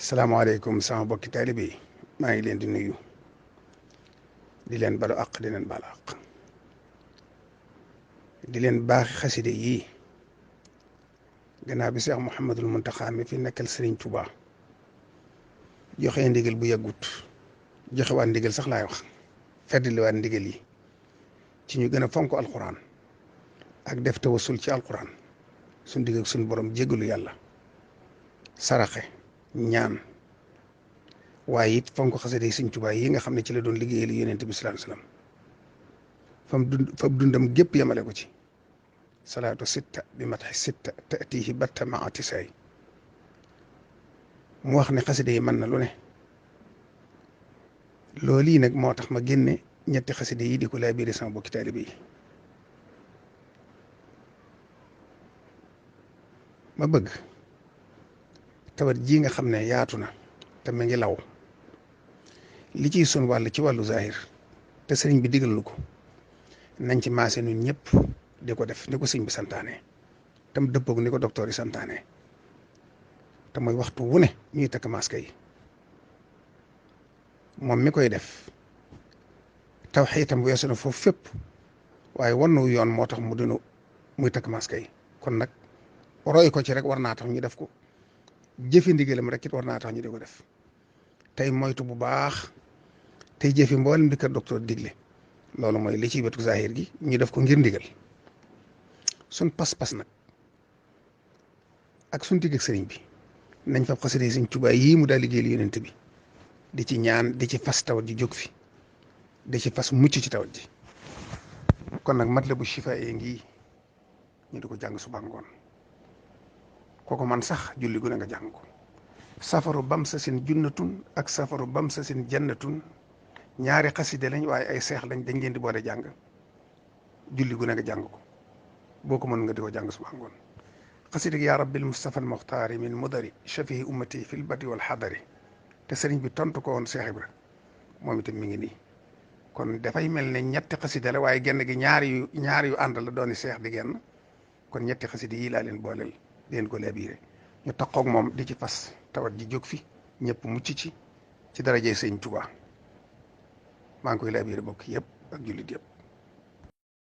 salaamaaleykum sama bokki taalibe yi maa ngi leen di nuyu di leen balu àq di leen baal àq di leen baaxi xaside yii gannaaw bi Seex Muhammadul Muntaxa mi fi nekkal Sëriñ Tuuba joxe ndigal bu yàggut joxe waat ndigal sax laay wax feddali waat ndigal yi ci ñu gën a fonk alquran ak def tawassul ci alquran suñ digg ak suñ borom jéggalu yàlla saraxe ñaan waaye it fonk xasida yi Sëriñ Tuubaa yi nga xam ne ci la doon liggéeyal Yonent bi sallallahu alayhi wasallam fam dundam gépp yemale ko ci salaatu sitta bi matxi sitta taatihi batta maa tisaay mu wax ne xasida yi mën na lu ne loolu yi nag moo tax ma génne ñetti xasida yi di ko laa biire sama bokki taalibe yi ma bëgg tawat ji nga xam ne yaatu na te mu ngi law li ciy sun wàll ci wàllu zahir te sëriñ bi digal lu ko nañ ci maase ñun ñëpp di ko def ni ko sëriñ bi santaane tam dëppoog ni ko docteur yi santaane te mooy waxtu wu ne ñuy takk masque yi moom mi koy def taw xiitam weesu na foofu fépp waaye wannu yoon moo tax mu dinu muy takk masque yi kon nag roy ko ci rek war naa tax ñu def ko jëfi ndigalam rek it war naa tax ñu di ko def tey moytu bu baax tey jëfi mboolem di kër docteur digle loolu mooy li ciy wetu zahir gi ñu def ko ngir ndigal suñ pas-pas nag ak suñ digg ak sëriñ bi nañ fa xasida yi Sëriñ Tuubaa yii mu daal liggéeyal Yonent bi di ci ñaan di ci fas tawat ji jóg fi di ci fas mucc ci tawat ji kon nag Matlabu Chifa yi ngi ñu di ko jàng suba ngoon kooku man sax julli gu ne nga jàng ko safaru bam sa sin junnatun ak safaru bam sa sin jannatun ñaari xaside lañ waaye ay seex lañ dañ leen di boole jàng julli gu ne nga jàng ko boo ko mën nga di ko jàng suba ngoon xaside yaa rabbil mustafa al muxtaari min mudari shafihi ummati fil bati wal xadari te sëriñ bi tontu ko woon Seex Ibra moom itam mi ngi nii kon dafay mel ne ñetti xaside la waaye genn gi ñaari yu ànd la dooni seex di genn kon ñetti xaside yii laa leen booleel leen ko laabiré ñu taqoog moom di ci fas tawat ji jóg fi ñëpp mucc ci darajee Sëriñ Tuubaa maa ngi koy laabiré bokk yëpp ak jullit yëpp